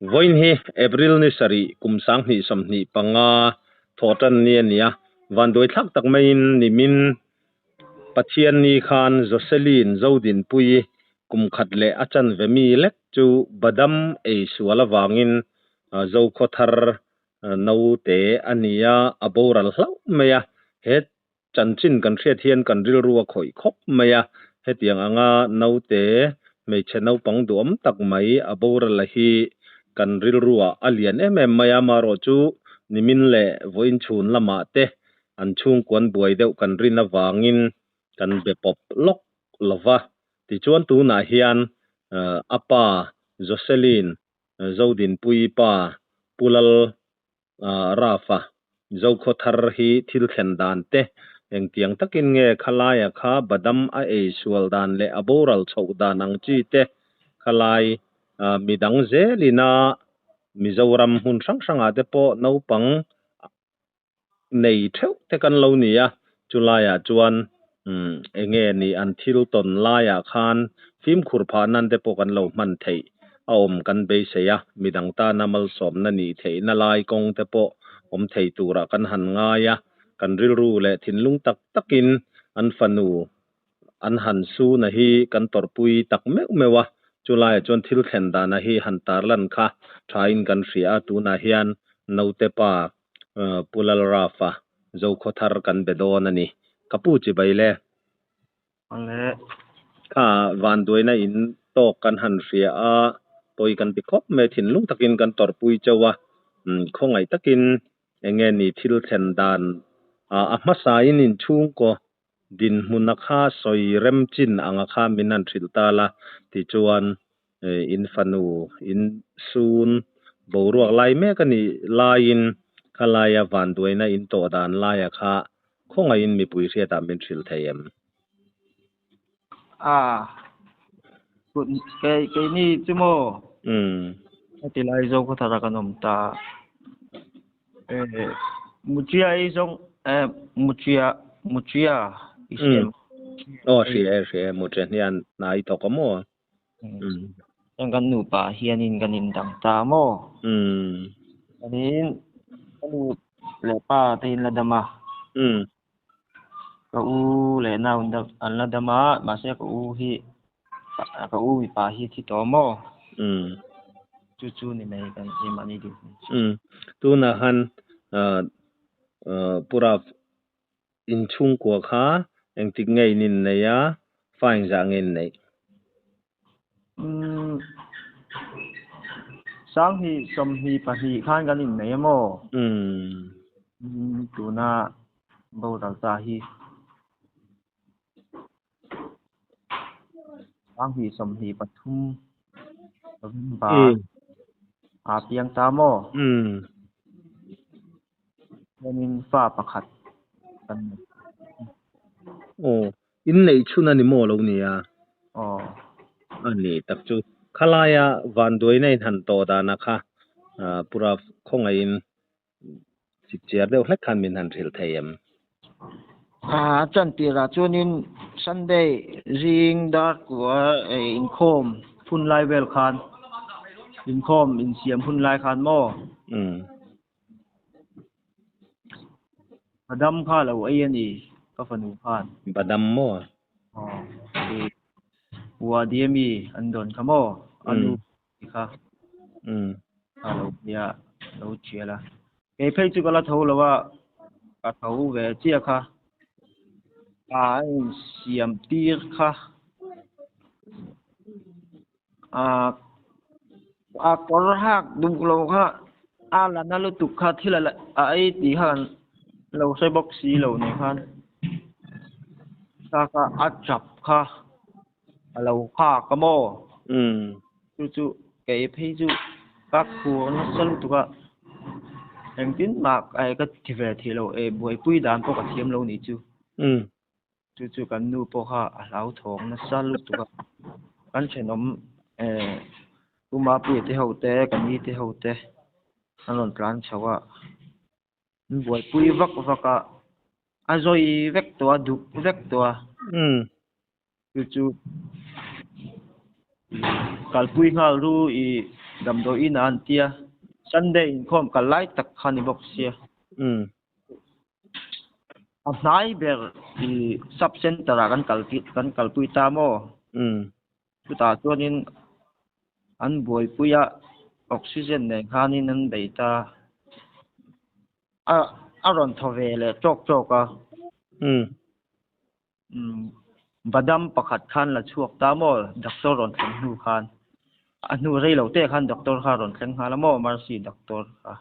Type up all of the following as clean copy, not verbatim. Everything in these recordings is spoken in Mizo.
Vawiin hi April ni sarih kum 2025 thawhtan ni a ni a, vanduai thlak tak maiin nimin Pathianni khan Jocelyn Zodinpuii kum khat leh a chanve mi lek chu badam ei sual avangin Zokhawthar naute a ni a, a boral hlauh mai a. He chanchin kan hriat hian kan rilru a khawih khawp mai a, hetiang anga naute hmeichhe naupang duhawm tak mai a boral a hi kan rilruah a lian em em mai a, amaherawh chu nimin leh vawiin chhun lamah te an chhungkuan buai deuh kan rin avangin kan be pawp lawk lo va. Tichuan tunah hian a pa Jocelyn Zodinpuii pa Pu Lal Rafa Zokhawthar hi thil thlen dan te engtiang takin nge khalaia kha badam a ei sual dan leh a boral chhoh dan ang chi te khalai midang zelina Mizoram hmun hrang hrangah te pawh naupang nei theuh te kan lo ni a, chulaiah chuan eng nge ni an thil tawn laiah khan fimkhur phah nan te pawh kan lo hman theih a awm kan beisei a, midang tana malsawmna nih theihna lai kawng te pawh awm thei turah kan han ngai a, kan rilru leh thinlung tak takin an fanu an han suna hi kan tawrhpui tak meuh meuh a, chulaiah chuan thil thlen dana hi han tarlan kha thain kan hria a, tunah hian naute pa Pu Lal Rafa Zokhawthar kan be dawn a ni. Ka pu chibai le. Awle. Kha vanduaina in tawk kan han hria a, pawi kan ti khawp mai, thinlung takin kan tawrhpui chauh a, khawngaih takin eng nge ni thil thlen dan a hmasain inchhungkaw dinhmuna kha sawi rem chin anga kha min han hrilh ta la tichuan in fanu in sun boruak lai mek a nih laiin khalaia vanduaina in tawh dan laia kha khawngaihin mipui hriatah min hrilh thei em? A kei keini chu maw heti lai Zokhawthar a kan awm ta Muchia ei zawng Muchia Muchia i hria em? Aw hria e hria e Muchia hian hna i thawk a maw? Chuan kan nupa hianin kan indang ta maw? Chuanin ka nu leh pa te in la dam a. Ka u leh nau an la dam a, mahse ka u hi ka u mipa hi thi tawh maw? Chu chu ni mai kan keimahni duh hun chu. Tunah khan Pura inchhungkua kha engtik nge in inneih a, fa engzah nge inneih? 2022 khan kan innei a maw? Tuna boral ta hi 2023 November a piang ta maw? Chuanin fa pakhat kan nei. Aw, inneih chhun a ni maw lo nia? Aw. A ni tak chu. Khalaia vanduaina in han tawh dana kha pura khawngaihin chipchiar deuh hlek khan min han hrilh thei em? A chantirah chuanin Sunday zing dar kua inkhawm hun lai vel khan inkhawm insiam hun lai khan maw? Badam kha lo ei a ni ka fanu khan. Badam maw? Aw Wadi ami an dawn kha maw? A nu kha a lo nia lo thial a. Kei phei chu ka la tho lo a, ka tho ve chiah kha. A insiam tir kha. A a kawr hak duh lo kha a la na lutuk kha thil a ei tih kha kan lo hre bawk si lo nen khan kha kha a chap kha a lo nghak a maw? Chu chu kei phei chu ka khur nasa lutuk a, engtin mah ka ti ve thei lo e buaipui dan pawh ka thiam lo nih chu. Chu chu kan nu pawh kha a hlauthawng nasa lutuk a, kan thenawm Pu Mapuia te ho te, ka ni te ho te an rawn tlan chho a, an buaipui vak vak a, a zawi vek tawh a, duk vek tawh a. Chu chu kalpui nghal ru i Damdawi inah an tia Sunday inkhawm kal lai tak kha ni bawk sia. A hnai ber i sub center ah kan kal kan kalpui ta maw? Chutah chuanin an buaipui a oxygen nen khanin an bei ta. A a rawn thaw ve leh tawk tawk a. Badam pakhat khan la chhuak ta maw doctor rawn thleng hnu khan a hnu rei lo te khan doctor kha rawn thleng nghal a maw Mercy doctor kha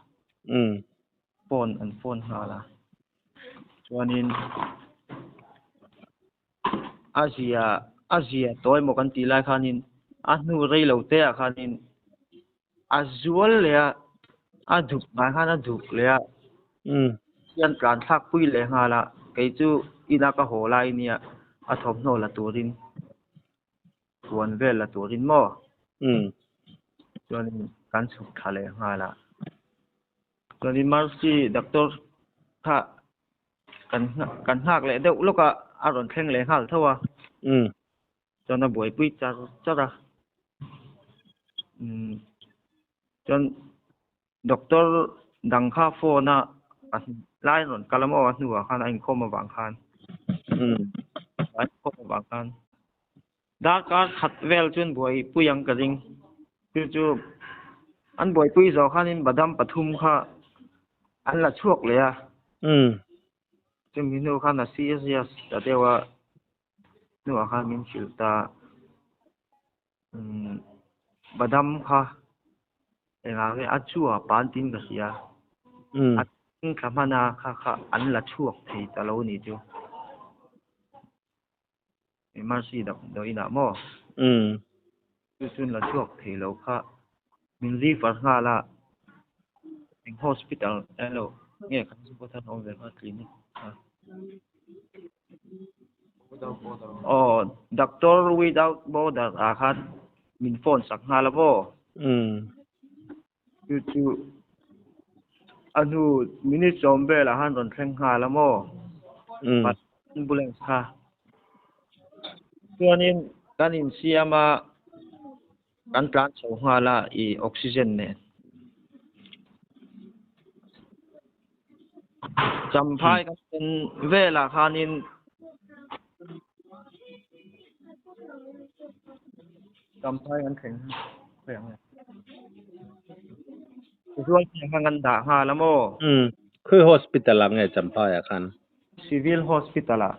phone an phone nghal a chuanin a zia a zia tawh emaw kan tih lai khanin a hnu rei lo te ah khanin a zual leh a a duk ngai khan a duk leh a hian tlan thlak pui leh nghal a kei chu ina ka haw lai nia a thawmhnaw la turin huan vel la turin maw chuanin kan chhuk thla leh nghal a chuanin Mercy doctor kha kan kan nghak leh deuh lawk a a rawn thleng leh nghal tho a chuan a buaipui char char a umm chuan doctor dang kha phone a a lai rawn kal a maw a hnuah khan a inkhawm avang khan a inkhawm avang khan darkar khat vel chuan buaipui ang ka ring chu chu an buaipui zawh khanin badam pathum kha an la chhuak leh a chumi hnu khan a serious ta deuh a. Hnuah khan min hrilh ta umm badam kha engah nge a chua pan tin ka hria a thla hman a kha kha an la chhuak thei ta lo ni chu Mercy damdawi inah maw chu chu an la chhuak thei lo kha min refer nghal a eng hospital elo nge kan chu awm ve kha clinic kha. Aw Doctor Without Border ah khan min phone sak nghal a maw? Chu chu a hnu minute sawm velah khan rawn thleng nghal a maw? Ambulance kha. Chuanin kan insiam a, kan tlan chho nghal a i oxygen nen. Champhai kan thlen velah khanin Champhai kan thleng Zual khan kan dah nghal a maw? Khawi hospital ah nge Champhai ah khan? Civil Hospital ah.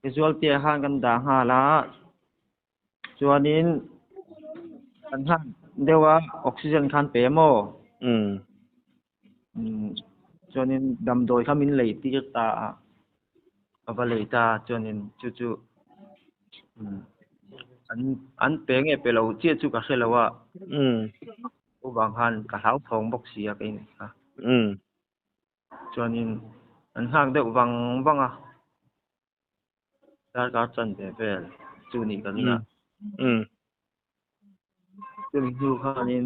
Casualty ah khan kan dah nghal a. Chuanin kan nghak deuh a oxygen khan pe maw? Chuanin damdawi kha min lei tir ta a, ka va lei ta chuanin chu chu an an pe nge pe lo chiah chu ka hre lo a. Chuvang khan ka hlauthawng bawk si a kei nih kha. Chuanin an nghak deuh vang vang a. Darkar chan ve vel chu nih ka ring a. Chumi hnu khanin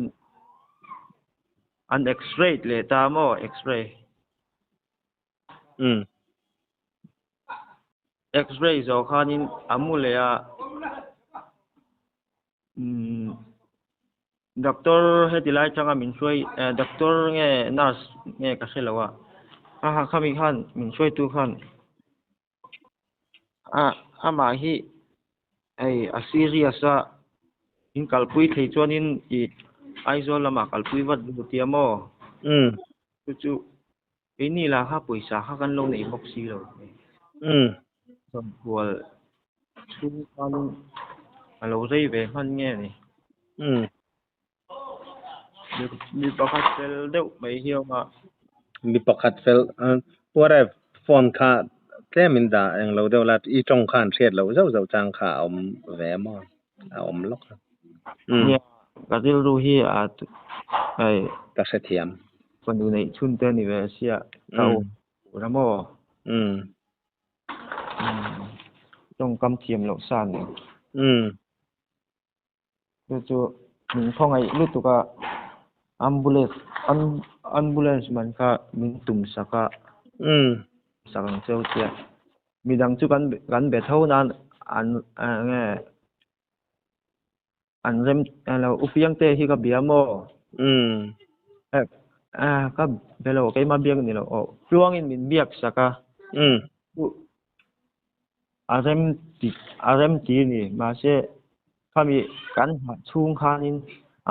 an x-ray leh ta maw x-ray. X-ray zawh khanin a mu leh a. Umm doctor heti lai atanga min hruai doctor nge nurse nge ka hre lo a. A khami khan min hruaitu khan. A amah hi hei a serious a in kalpui thei chuanin ih Aizawl lamah kalpui vat duh tia maw? Chu chu keini lah kha pawisa kha kan lo nei bawk si lo. Zawmkual chhung khanin a lo rei ve hman nge ni? Mi pakhat fel deuh mai hi a awm a. Mi pakhat fel Puarev phone kha tlem in dah eng lo deuh la i tawng khan hriat loh zauh zauh chang kha a awm ve a maw? A awm lawk a. Nia, ka rilru hi a hei. Ka hrethiam. Fanu neih chhun te a ni ve sia ka awm tur a maw? Tawngkam thiam loh sa nen. Chu chu min khawngaih lutuk a, ambulance ambulance man kha min tum sak a, sak ang cheu chiah. Midang chu kan kan be tho nan an eng nge. An rem lo u Piangte hi ka bia maw? Umm. A ka be lo keimah biak ni lo aw Tluangin min biak sak a. Umm. A rem ti a rem ti ni mahse khami kan nghah chhung khanin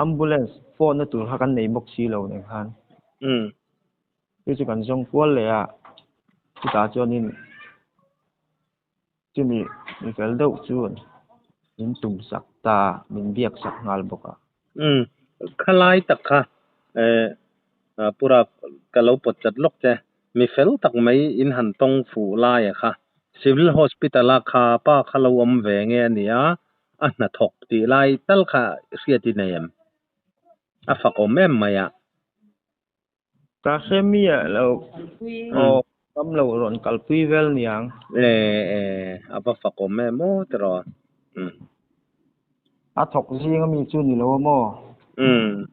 ambulance phone na tur kha kan nei bawk si lo nen khan. Umm. Chu chu kan zawng kual leh a chutah chuanin Chumi mi fel deuh chuan min tum sak ta, min biak sak nghal bawk a. Umm, khalai tak kha eh Pura ka lo pawt chat lawk che, mi fel tak mai in han tawng fuh laia kha Civil Hospital a kha pa kha lo awm ve nge a nia, a hnathawk tih lai tal kha hriat i nei em? A fak awm em mai a. Ka hre miah lo. Aw kam lo rawn kalpui vel niang. E e a va fak awm em aw tiraw. Umm. A thawk zing ami chu ni lo a maw? Umm.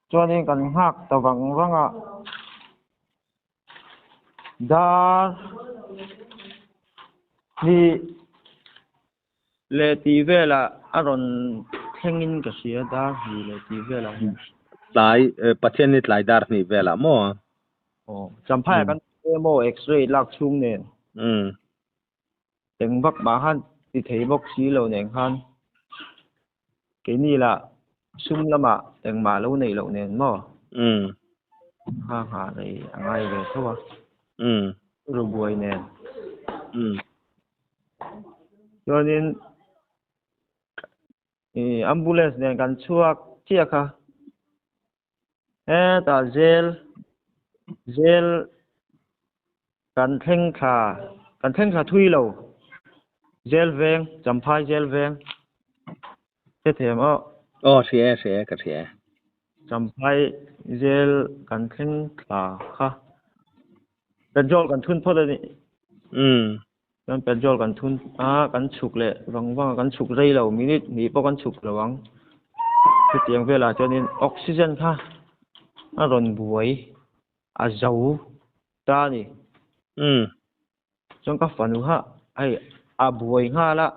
Chuanin kan nghak ta vang vang a. Dar hnih. Leh tih velah a rawn thlengin ka hria dar hnih leh tih velah hian. Tlai Pathian ni tlai dar hnih velah maw? Aw, Champhaiah kan awm maw X-ray lak chhung nen. Umm. Eng vak mah khan ti thei bawk si lo nen khan keini lah sum lamah engmah lo neih loh nen maw? Umm. Kha nghah rei a ngai ve tho a. Umm. Rubuai nen. Umm. Chuanin ih ambulance nen kan chhuak chiah kha hetah zel zel kan thleng thla kan thleng thla thui lo zel veng champhai zel veng hrethiam aw. Aw hria e hria e ka hria e. Champhai zel kan thleng thla kha petrol kan thun phawt a ni. Umm. Chuan petrol kan thun a, kan chhuk leh vang vang a, kan chhuk rei lo, minute hnih pawh kan chhuk lo ang. Chutiang velah chuanin oxygen kha a rawn buai a zo ta a ni. Umm. Chuan ka fanu kha hei a buai nghal a.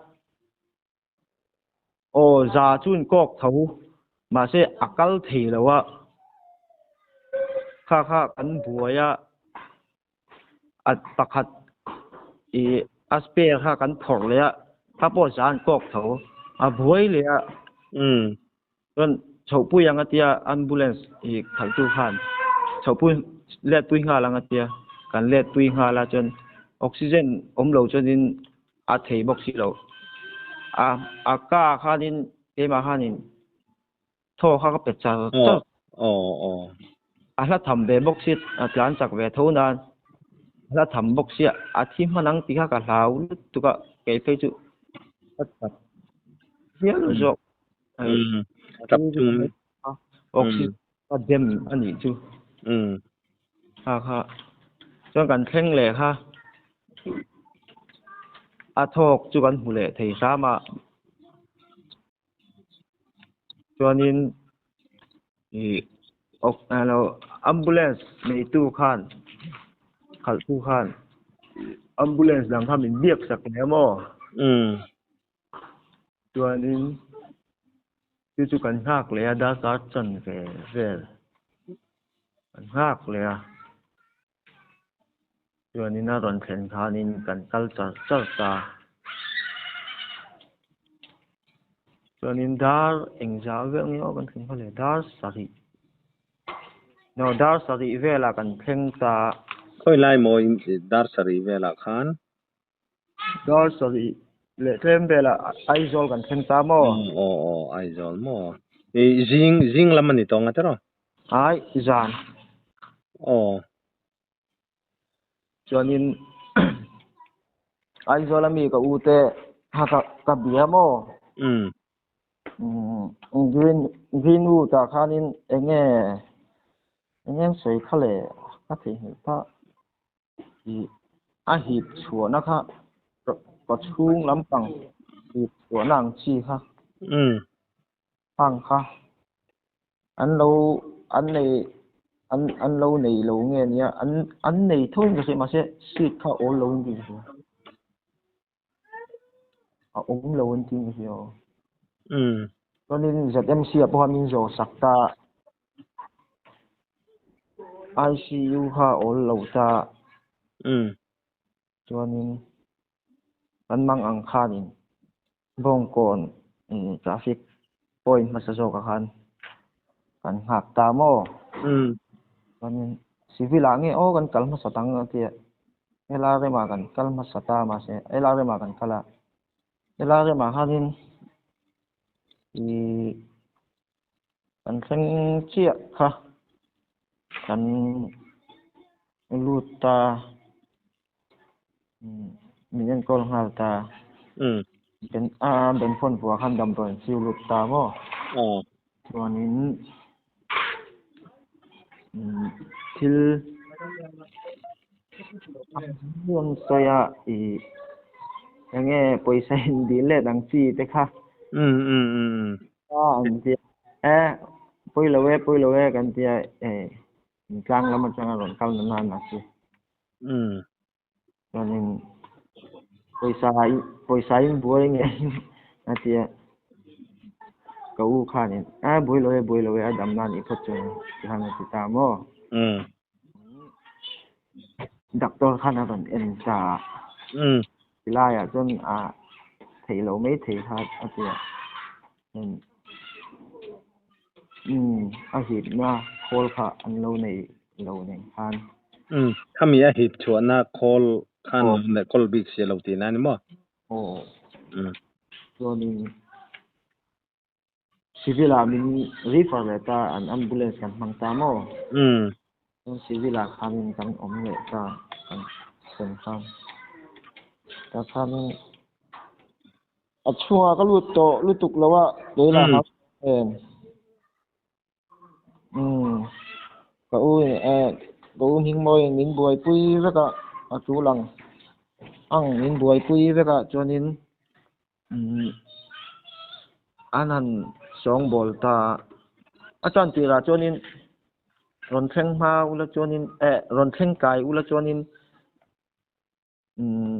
Aw za chu in kawk tho mahse a kal thei lo a kha kha kan buai a a pakhat ih a spare kha kan phawrh leh a kha pawh za an kawk tho a buai leh a chuan chhohpui ang a tia ambulance ih khalhtu khan chhohpui letpui nghal ang a tia kan letpui nghal a chuan oxygen awm lo chuanin a thei bawk si lo. A a ka khanin keimah khanin thaw kha ka pe char char. Aw aw. A hla tham ve bawk si a tlan chak ve tho nan a hla tham bawk sia a thi hman ang tih kha ka hlau lutuk a kei phei chu ka chak hial zawk. Umm tap chung. Oxygen ka dem a nih chu. Umm. Kha kha chuan kan thleng leh kha a thawk chu kan hmu leh thei hram a chuanin ih lo ambulance neitu khan khalhtu khan ambulance dang kha min biak sak hle maw? Umm. Chuanin chu chu kan nghak leh a darkar chanve vel kan nghak leh a chuanin a rawn thlen khanin kan kal char char ta chuanin dar engzah vel nge aw kan thleng kha le dar sarih no dar sarih velah kan thleng ta. Khawi lai maw dar sarih velah khan? Dar sarih leh tlem velah Aizawl kan thleng ta maw? Aw aw Aizawl maw? I zing zing lam a ni tawh nga tiraw? Ai zan. Aw. Chuanin Aizawl ami ka u te kha ka ka bia maw? Umm. Green Greenwood ah khanin enge enge an sawi kha le ka theihnghilh phah. Ih a hip chhuahna kha ka chhung lampang hip chhuahna ang chi kha hang kha an lo an nei an an lo nei lo nge nia an an nei tho in ka hria mahse seat kha awl lo in ka hria. A awm lo an tih hi aw. Chuanin ZMC ah pawh khan min zawh sak ta. ICU kha a awl lo ta. Chuanin kan mang ang khanin Bawngkawn traffic point hmasa zawkah khan kan nghak ta maw? Chuanin civil ah nge aw kan kal hmasa tang a tia LRM ah kan kal hmasa ta mahse LRM ah kan kal a LRM ah khanin ih kan thleng chiah kha kan lut ta min enkawl nghal ta ben a ben phone buah khan damdawi an chiu lut ta maw chuanin thil an sawi a ih enge pawisa in dil let ang chi te kha an tia e pawi lo e pawi lo e kan tia e tlang lam atanga rawn kal na nana chu chuanin pawisa pawisa in buai nge a tia ka u khanin a buai lo e buai lo e a dam na nih phawt chuan tikhan a ti ta maw doctor khan a rawn en ta tilaiah chuan a theih loh mai thei kha a tia a hipna khawl kha an lo nei lo nen khan. Khami a hip chhuahna khawl khan kawl bik si lo tihna a ni maw? Aw. Chuanin civil ah min refer leh ta an ambulance kan hmang ta maw? Chuan civil ah khanin kan awm leh ta kan thlen khan. Tah khanin a chhungah ka lut tawh lutuk lo a keilah hau em. Umm ka u in eh ka u hmingmawiin min buaipui vek a a tul ang ang min buaipui vek a chuanin umm an han sawngbawl ta a a chuan tirah chuanin rawn thleng hma ula chuanin eh rawn thleng kai ula chuanin Umm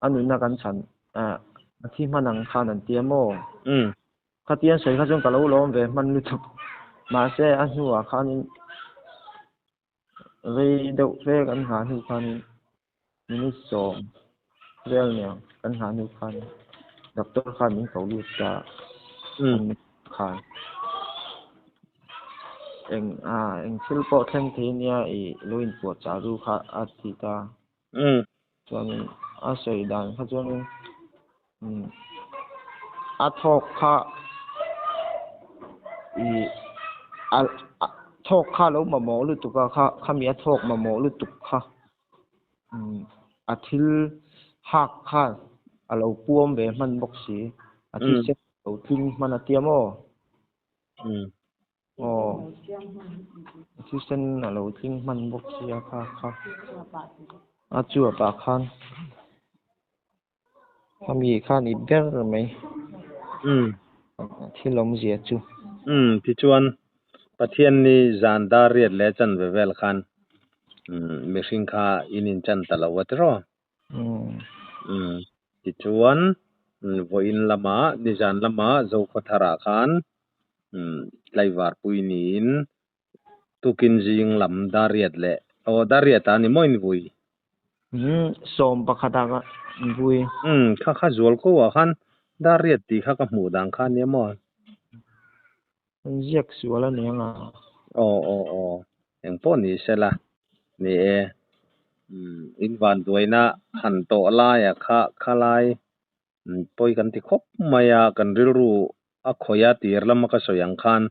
a nunna kan chhan ah a thi hman ang khan an tia maw? Khatiang sawi kha chuan ka lo lawm ve hman lutuk. Mahse a hnuah khanin rei deuh fe kan nghah hnu khanin minute sawm vel nia kan nghah hnu khan doctor khan min ko lut ta khan. Eng a eng thil pawh thleng thei nia i lo inpuah chah ru kha a ti ta. Chuanin a sawi dan kha chuanin umm a thawk kha i a thawk kha a lo mamawh lutuk a kha khami a thawk mamawh lutuk kha umm a thil hak khan a lo puam ve hman bawk si a thisen a lo tling hman a tia maw? Aw thisen a lo tling hman bawk sia kha kha a chuap ah khan khami khan i ber mai thil awmzia chu. Umm tichuan Pathian ni zan dar riat leh chanve vel khan mihring kha in inchan ta lo a tiraw? Umm tichuan vawiin lamah nizan lamah Zokhawtharah khan tlaivar pui niin tukin zing lam dariat leh aw dariat ah a ni maw in vui? Umm sawm pakhat ah ka vui. Umm kha kha zual ko ah khan dariat tih kha ka hmuh dan kha a nia maw? An ziak sual a ni ang a. Aw aw aw eng pawh ni sela ni e. Umm in vanduaina han tawh laia kha khalai Pawi kan ti khawp mai a, kan rilru a khawih a tir lama ka sawi ang khan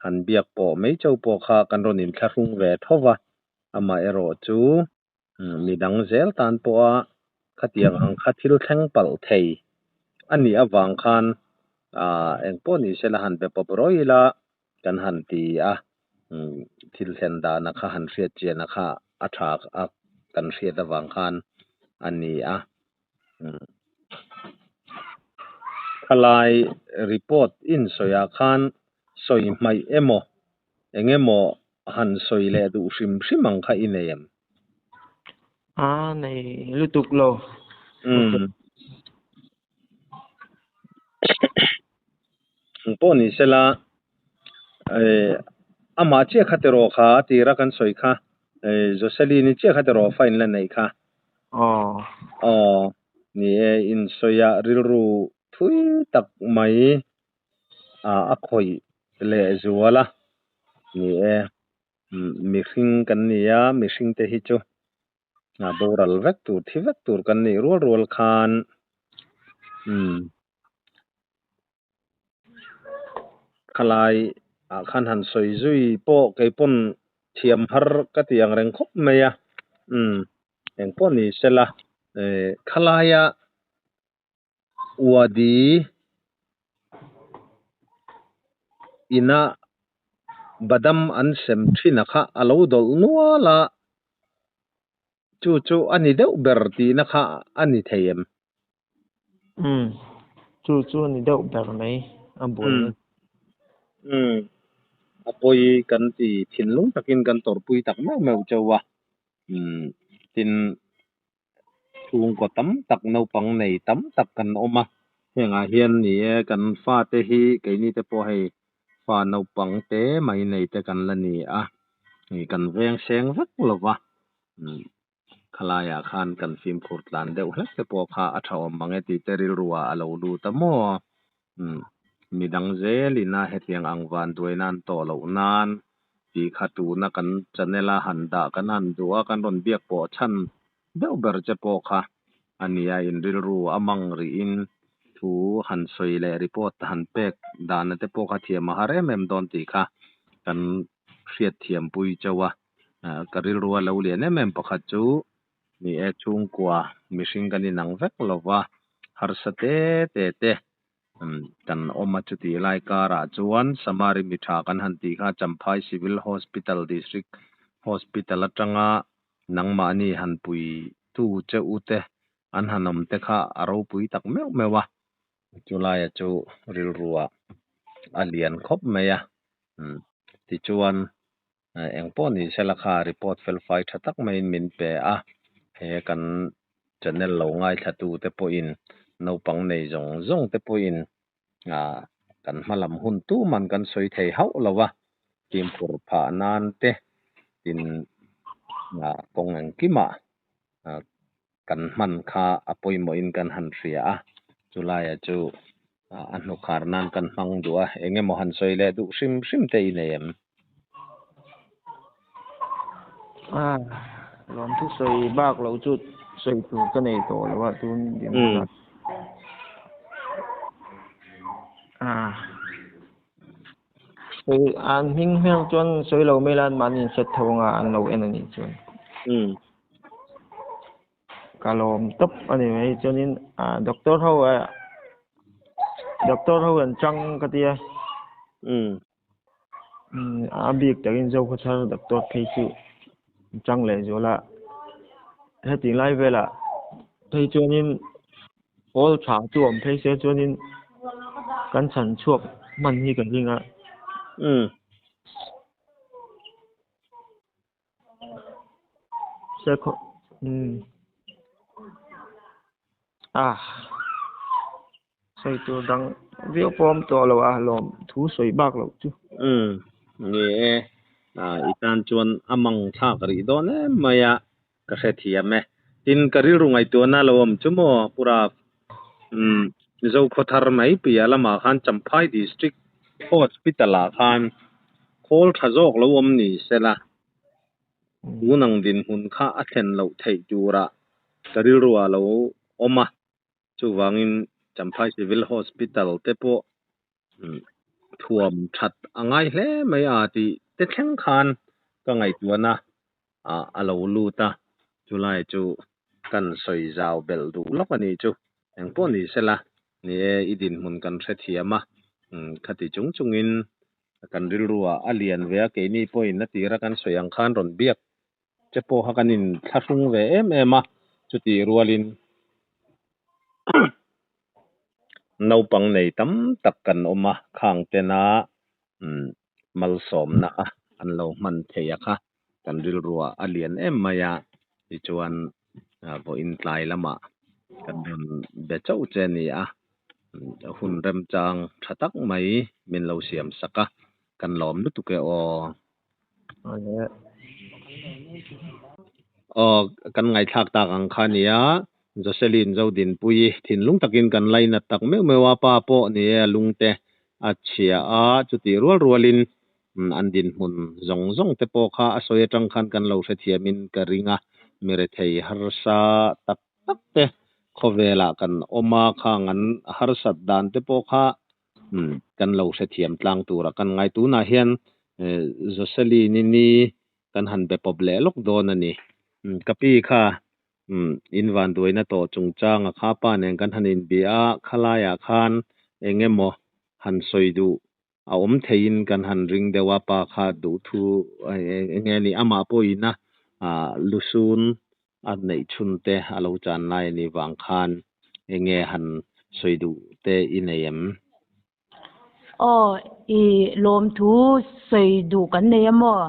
han biak pawh mai chauh pawh kha kan rawn inthlahrung ve tho va, amaherawh chu midang zel tan pawha khatiang ang kha thil thleng palh thei a nih avang khan engpawh ni sela han be pawp rawih ila kan han ti a, thil thlen dana kha han hriat chiana kha a tha a kan hriat avang khan a ni a. Thalai report in sawiah khan sawi hmaih emaw eng emaw han sawi leh duh hrim hrim ang kha i nei em? A nei lutuk lo. Engpawh ni sela amah chiah kha tiraw kha a tira kan sawi kha Jocelyn-i chiah kha tiraw fa in la neih kha. Aw. Aw ni e insawi a rilru thui tak mai a khawih leh zual a ni e. Mihring kan ni a, mihring te hi chu boral vek tur, thi vek tur kan nih rual rual khan umm khalai ah khan han sawi zui pawh kei pawn thiam har ka ti ang reng khawp mai a, umm engpawh ni sela khalaia Uadi ina badam an sem thin a kha a lo dawlh nual a, chu chu a ni deuh ber tihna kha a ni thei em? Umm, chu chu a ni deuh ber mai a buaina. Umm, a pawi kan ti thinlung takin kan tawrhpui tak meuh meuh chauh a, umm tin Chhungkaw tam tak, naupang nei tam tak kan awm a, hengah hian ni e kan fate hi keini te pawh hei fa naupang te mai nei te kan la ni a, kan veng seng vek lo va, khalaiah khan kan fimkhur tlan deuh hlek te pawh kha a tha awm mang e tih te rilru ah a lo lut a maw? Midang zelin a hetiang ang van duai nan tawh loh nan tih kha tuna kan channel a han dah kan han duh a, kan rawn biak pawh chhan deuh ber che pawh kha a nia, in rilru a mang rihin thu han sawi leh report han pek dana te pawh kha thiam a har em em dawn tih kha kan hriatthiam pui chauh a, ka rilru a lo lian em em pakhat chu ni e chhungkua mihring kan inang vek lova harsa te te te Kan awm a chutih lai karah chuan Samari mi tha kan han tih kha Champhai Civil Hospital District Hospital atanga nangmahni han pui tu che u te an han awm te kha a ropui tak meuh meuh a, chulaia chu rilruah a lian khawp mai a, tichuan Engpawh ni sela kha report felfai tha tak maiin min pe a, he kan channel lo ngaithlatu te pawhin naupang nei zawng zawng te pawhin kan hmalam hun tuman kan sawi thei hauh lo a, fimkhur phah nan te tin kawng engkimah kan hman kha a pawimawhin kan han hria a, chulaia chu a hnukhar nan kan hmang duh a, eng emaw han sawi leh duh hrim hrim te i nei em? A, lawmthu sawi bak lo chu sawi tur ka nei tawh lo a tun dinhmunah. A, sawi an hming hmel chuan sawi lo mai la an mahni in set tho anga an lo en a nih chuan. Ka lawm tawp a ni mai chuanin ah doctor ho ah doctor ho an chang ka tia. A bik takin Zokhawthar doctor phei chu an chang leh zual a heti lai velah phei chuanin hall tha chu awm phei se chuanin kan chhan chhuak hman hi ka hring a. Sawi tur dang viau pawh awm tawh lo a lawm thu sawi bak loh chu. Umm ni e, i tan chuan a mang thlak rih dawn em mai a, ka hrethiam e. Tin, ka rilru ngaihtuahna lo awm chu maw Pura umm Zokhawthar mai piah lamah khan Champhai District Hospital ah khan khawl tha zawk lo awm ni sela, tun ang dinhmun kha a thlen loh theih turah ka rilru ah lo awm a, chuvangin Champhai Civil Hospital te pawh thuam that a ngai hle mai a tih te thleng khan ka ngaihtuahna ah a lo lut a, chulai chu kan sawi zau belh duh lawk a nih chu. Engpawh ni sela, ni e i dinhmun kan hrethiam a, khati chung chungin kan rilruah a lian ve a, keini pawhin a tira kan sawi ang khan rawn biak che pawh kha kan inthlahrung ve em em a, chutih rualin naupang nei tam tak kan awm a, khang tena malsawmna a an lo hman thei a kha kan rilruah a lian em mai a, tichuan vawiin tlai lamah kan rawn be chauh che a ni a. Hun remchang tha tak mai min lo siam sak a, kan lawm lutuk e aw. Aw, kan ngaihthlak tak ang kha nia, Jocelyn Zodinpuii thinlung takin kan lainat tak meuh meuh a, pa pawh ni e a lungte a chhia a, chutih rual rualin an dinhmun zawng zawng te pawh kha a sawi atang khan kan lo hrethiamin ka ring a, mirethei harsa tak tak te khawvelah kan awm a, khang an harsat dan te pawh kha kan lo hrethiam tlang tura kan ngai. Tunah hian Jocelyn-i ni kan han be pawp leh lawk dawn a ni. Ka pi kha in vanduaina tawh chungchanga kha pa nen kan han inbia a, khalaiah khan eng emaw han sawi duh a awm theiin kan han ring deuh a, pa kha duhthu eng nge ni amah pawhin a lusun a neih chhun te a lo chan lai a nih vang khan eng nge han sawi duh te i nei em? Aw, i lawmthu sawi duh kan nei a maw?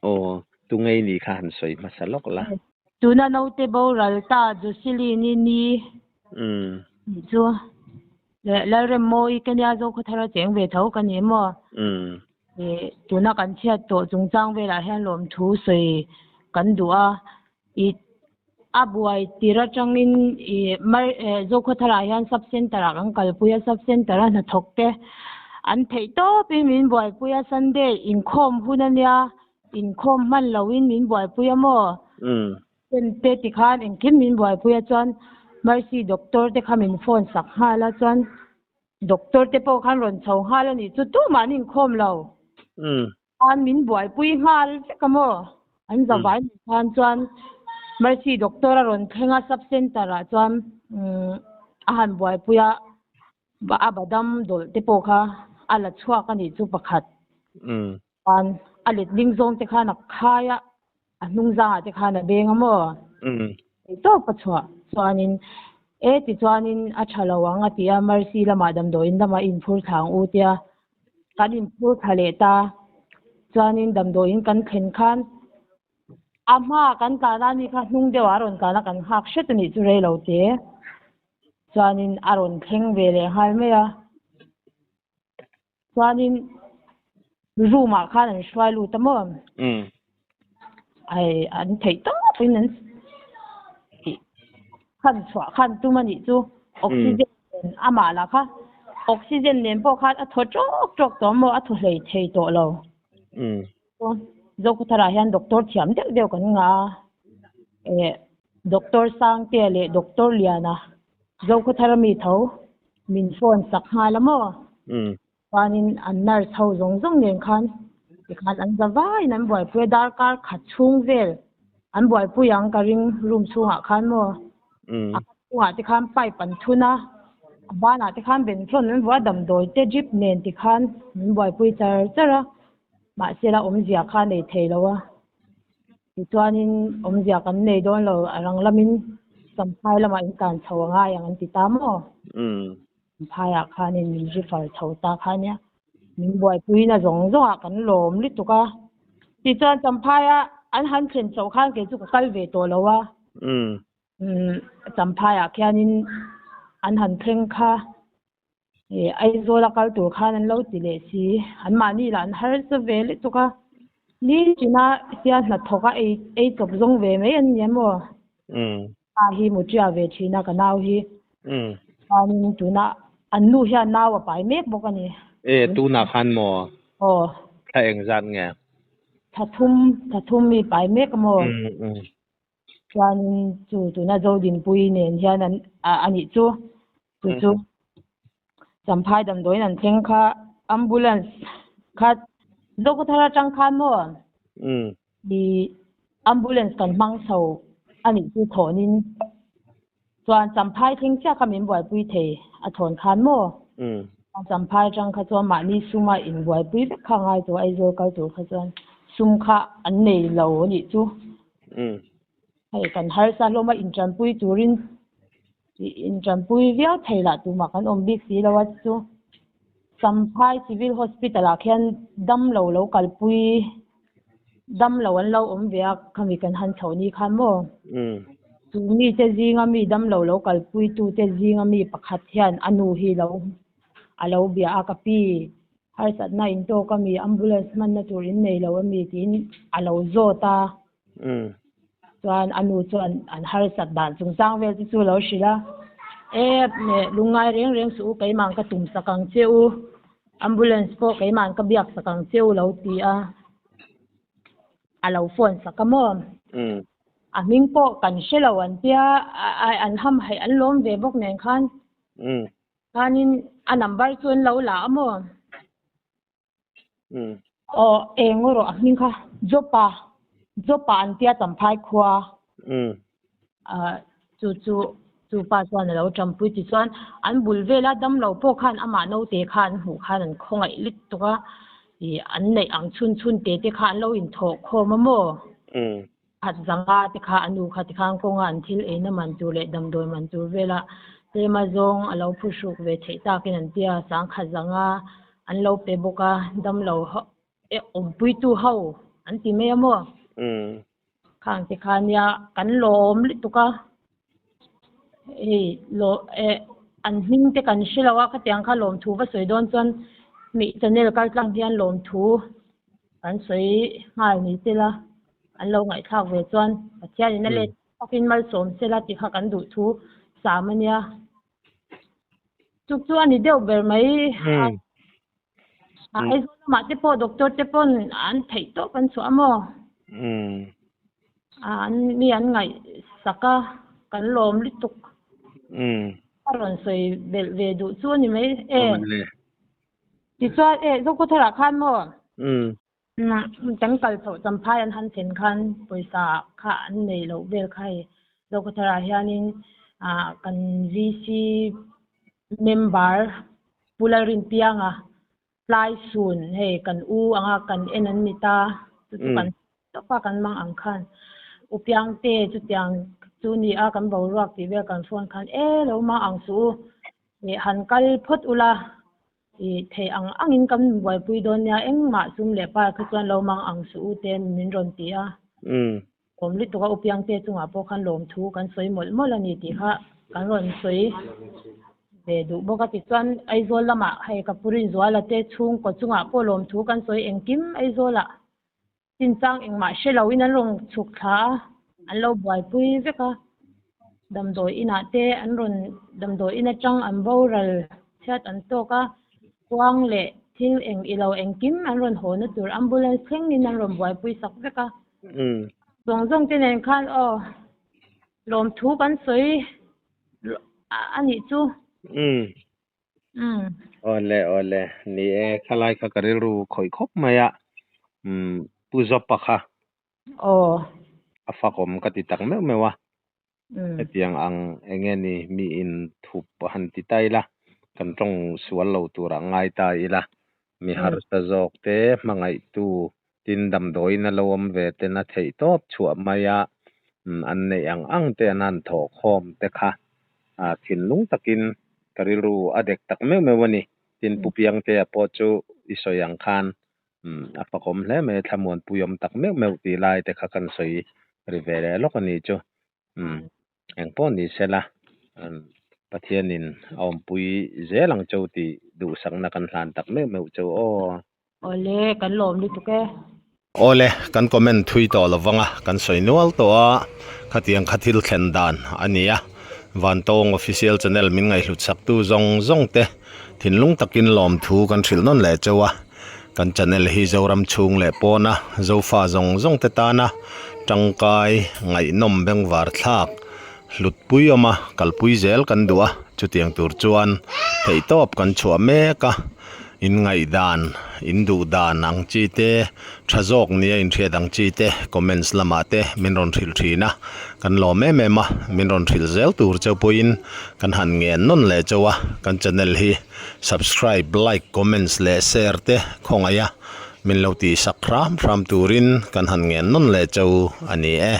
Aw, tungei ni kha han sawi hmasa lawk la. Tuna naute boral ta Jocelyn-i ni nih chu Lalremmawi ka nia Zokhawthara cheng ve tho ka ni maw? Tuna kan chhiat tawh chungchang velah hian lawmthu sawi kan duh a, i a buai tir atangin i Zokhawtharah hian sub center ah kan kalpui a, sub center a hnathawk te an theih tawpin min buaipui a, Sunday inkhawm hun a nia Inkhawm hman loin min buaipui a maw? Pen te tikhan engkim min buaipui a chuan Mercy doctor te kha min phone sak nghal a chuan doctor te pawh khan rawn chho nghal a nih chu tumah an inkhawm lo. Khan min buaipui nghal vek a maw? An zavai mai khan chuan Mercy doctor a rawn thleng a sub center ah chuan a han buaipui a a badam dawlh te pawh kha a la chhuak a nih chu pakhat. Chuan a letling zawng te khan a khai a, a hnung zangah te khan a beng a maw? Theih tawp a chhuah chuanin e tichuanin a tha lo ang a ti a, Mercy lamah damdawiin lamah i inphur thla ang u tia kan inphur thla leh ta. Chuanin damdawiin kan thlen khan a hmaah kan tlan a ni kha hnung deuhah a rawn tlan a, kan nghak hret a nih chu rei lo te. Chuanin a rawn thleng ve leh nghal mai a. Chuanin room ah khan an hruai lut a maw? Ai an theih tawpin an khan chhuah khan tum a nih chu oxygen nen amah lah kha oxygen nen pawh khan a thaw tawk tawk tawh maw a thaw hlei thei tawh lo. Zokhawtharah hian doctor thiam deuh deuh kan ngah a, eh doctor Sangtea leh doctor Liana Zokhawthara mi tho min phone sak nghal a maw? Chuanin an nurse ho zawng zawng nen khan tikhan an za vaiin an buaipui a, darkar khat chhung vel an buaipui ang ka ring room chhungah khan maw? A khat chhungah te khan pipe an thun a, a banah te khan benflawn an vuah a, damdawi te drip nen tikhan min buaipui char char a, mahse la awmzia kha a nei thei lo a. Tichuanin awmzia kan nei dawn lo, a rang lamin Champhai lamah in tlan chho a ngai ang an ti ta maw? Champhaiah khanin min refer chho ta kha ania, min buaipuina zawng zawngah kan lawm lutuk a. Tichuan Champhaia an han thlen chhoh khan kei chu ka kal ve tawh lo a. Champhaiah khianin an han thleng kha. Aizawl a kal tur khan an lo ti leh si, anmahni lah an harsa ve lutuk a, nichina sia hnathawk a ei ei chawp zawng ve mai an ni em aw? Pa hi mutia ve thin a ka nau hi, chuanin tuna an nu hian nau a pai mek bawk a ni. E tunah khan maw? Aw. Thla engzat nge? Thla thum, thla thum mi pai mek a maw? Chuanin chu tuna Zodinpuii nen hian an a nih chu chu chu Champhai damdawiin an thleng kha ambulance kha Zokhawthar atang khan maw i ambulance kan hmang chho a nih chu thawnin chuan Champhai thleng chiah kha min buaipui thei a thawn khan maw Champhai atang kha chuan mahni suma inbuaipui vek kha a ngai tawh Aizawl kal tur kha chuan sum kha an nei lo a nih chu. Hei kan harsa hlawm a intanpui turin intanpui viau thei lah tumah kan awm bik si lo a chu Champhai Civil Hospital ah khian damlo lo kalpui damlo an lo awm ve a khami kan han chhoh ni khan maw? Chu mite zinga mi damlo lo kalpuitute zinga mi pakhat hian a nu hi lo a lo bia a, Ka pi, harsatna in tawk a mi, ambulance hmanna tur in nei lo a mi tiin a lo zawt a. Chuan a nu chuan an harsat dan chungchang vel te chu a lo hrilh a, E, lungngai reng reng suh u, keimah ka tum sak ang che u, ambulance pawh keimah ka biak sak ang che u lo ti a, a lo phone sak a maw? A hming pawh kan hre lo an tia, an hamhaih an lawm ve bawk nen khan. Khanin a number chu an lo la a maw? Aw eng erawh a hming kha Jopa, Jopa an tia Champhai khua. Chu chu chu pa chuan a lo ṭampui tichuan an bul vela damlo pawh khan amah naute kha an hmuh khan an khawngaih lit tuk a, ih an neih ang chhun chhun te te kha an lo inthawh khawm a maw? Khat zanga te kha a nu kha tikhan kawnga an thil eina man tur leh damdawi man tur vela tlema zawng a lo phuhruk ve theih takin an tia, sangkhat zanga an lo pe bawk a, damlo e awmpuitu ho an ti mai a maw? Khang te kha nia kan lawm lutuk a, hei law e an hming te kan hre lo a, khatiang kha lawmthu va sawi dawn chuan mi channel kal tlang hian lawmthu kan sawi nghal ni se la. An lo ngaihthlak ve chuan Pathianin a let takin malsawm se la tih kha kan duh thu sam a nia. Chuk chu a ni deuh ber mai. Aizawl lamah te pawh doctor te pawn an theih tawp an chhuah a maw? An mi an ngaihsak a, kan lawm lutuk. A rawn sawi belh ve duh chu a ni mai e. Tichuan e Zokhawtharah khan maw? Kan kal chhoh champhai an han thlen khan pawisa kha an nei loh vel kha hei Zokhawtharah hianin ah kan VC member Pu Lalrinpianga tlai sun hei kan u anga kan en an ni ta chu chu kan tawp a kan mang ang khan U Piangte chutiang chu ni a kan boruak tih vel kan phone khan e lo mang ang suh u ih han kal phawt ula Ih, theih ang angin kan buaipui dawn nia, engmah sum leh par kha chuan lo mang ang suh u te min rawn ti a. Awm lutuk a, U Piangte chungah pawh khan lawmthu kan sawi mawlh mawlh a ni tih kha kan rawn sawi ve duh bawk a. Tichuan Aizawl lamah hei ka Pu Rinzuala te chhungkaw chungah pawh lawmthu kan sawi engkim Aizawlah Chinchang engmah hre loin an rawn chhuk thla a, an lo buaipui vek a. Damdawi inah te an rawn damdawi in atang an boral chhiat an tawk a, kuang leh thil eng ilo engkim an rawn haw na tur ambulance thlengin an rawn buaipui sak vek a. Zawng zawng te nen khan aw lawmthu kan sawi a nih chu. Umm. Awle awle ni e khalai kha ka rilru khawih khawp mai a umm Pu Zawpa kha Aw. A fakawm ka ti tak meuh meuh a hetiang ang enge ni mi in thup han ti ta ila kan tawng sual lo turah ngai ta ila mi harsa zawk te hmangaihtu tin damdawiin a lo awm ve ten a theih tawp chhuah mai a an neih ang ang te an han thawh khawm te kha thinlung takin ka rilru a dek tak meuh meuh a ni. Tin Pu Piangtea pawh chu i sawi ang khan a fakawm hle mai a, thlamuanpui awm tak meuh meuh tih lai te kha kan sawi ri ve leh lawk a ni chu. Engpawh ni sela Pathianin a awmpui zel ang cheu tih duhsakna kan hlan tak meuh meuh cheu aw. Awle, kan lawm lutuk e. Awle, kan comment thui tawh lo vang a, kan sawi nual tawh a, khatiang kha thil thlen dan a ni a, Vantawng Official Channel min ngaihhlut saktu zawng zawng te thinlung takin lawmthu kan hrilh nawn leh cheu a, kan channel hi Zoram chhung leh pawna Zofa zawng zawng te tana tangkai ngaihnawm bengvar thlak hlutpui awm a, kalpui zel kan duh a, chutiang tur chuan theihtawp kan chhuah mek a. In ngaihdan, in duh dan ang chi te, tha zawk nia inhriat ang chi te comments lamah te min rawn hrilh thin a, kan lawm em em a, min rawn hrilh zel tur cheu pawhin kan han ngen nawn leh cheu a, kan channel hi subscribe, like, comments leh share te khawngaih a, min lo tihsak hram hram turin kan han ngen nawn leh cheu a ni e.